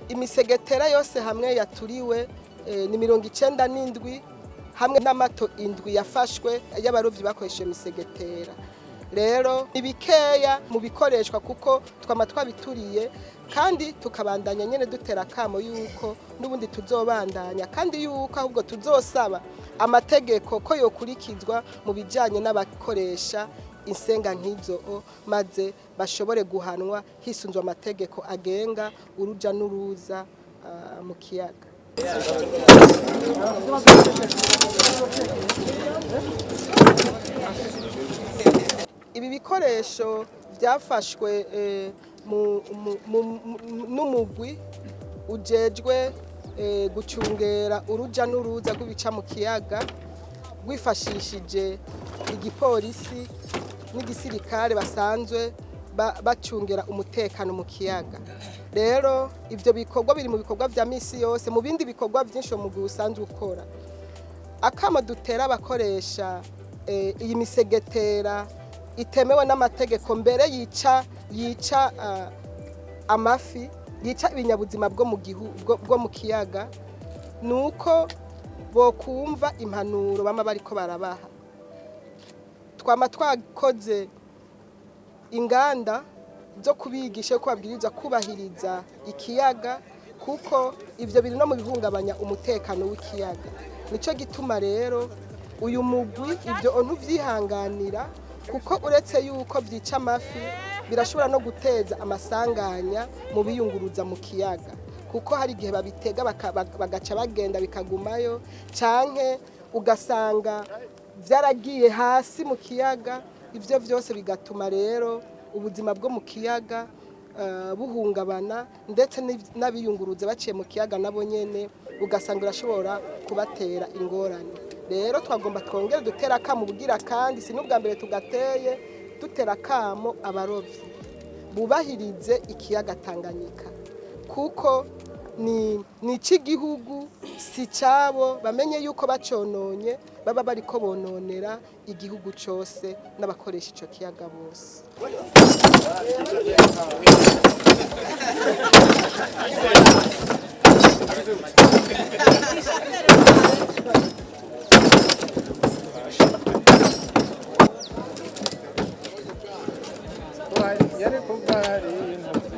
Imisegetera yose hamwe yaturiwe ni 97, hamwe n'amato 7 yafashwe y'abarovyi bakoresheje imisegetera. Rero ni bikeya mu bikoreshwa kuko twama twabituriye, kandi tukabandanya nyene dutera akamo yuko n'ubundi tuzobandanya, kandi yuko ahubwo tuzosaba amategeko ko yokurikizwa mu bijanye n'abakoresha insenga nk'izo, maze bashobore guhanwa hisunzwe amategeko agenga uruja n'uruza mu kiyaga. Ibi bikoresho byafashwe n'umugwi ujejwe gucungera uruja n'uruza rw'ibica mu kiyaga, rwifashishije igipolisi n'igisirikare basanzwe bacungera umutekano mu kiyaga. Rero ivyo bikorwa biri mu bikorwa vya misi yose, mu bindi bikorwa vyinshi uwo mugwi usanzwe ukora. Akamo dutera abakoresha iyi misegetera itemewe n'amategeko, mbere yica amafi, yica ibinyabuzima bwo mu kiyaga, nuko bokumva impanuro bama bariko barabaha. Twama twakoze inganda zo kubigisha ko babwirizwa kubahiriza ikiyaga, kuko ivyo biri no mu bihungabanya umutekano w'ikiyaga. Nico gituma rero uyu mugwi ivyo ntuvyihanganira, kuko uretse yuko vyica amafi birashobora no guteza amasanganya mu biyunguruza mu kiyaga, kuko hari igihe babitega bagaca bagenda bikagumayo, canke ugasanga vyaragiye hasi mu kiyaga. Ivyo vyose bigatuma rero ubuzima bwo mu kiyaga buhungabana, ndetse n'abiyunguruza baciye mu kiyaga nabo nyene ugasanga birashobora kubatera ingorane. Rero twagomba twongere dutera akamo bugira, kandi si n'ubwa mbere tugateye, dutera akamo abarovyi bubahirize ikiyaga Tanganyika, kuko ni ic'igihugu, si cabo. Bamenye yuko bacononye baba bariko bononera igihugu cose n'abakoresha ico kiyaga bose. Yari kuva hari.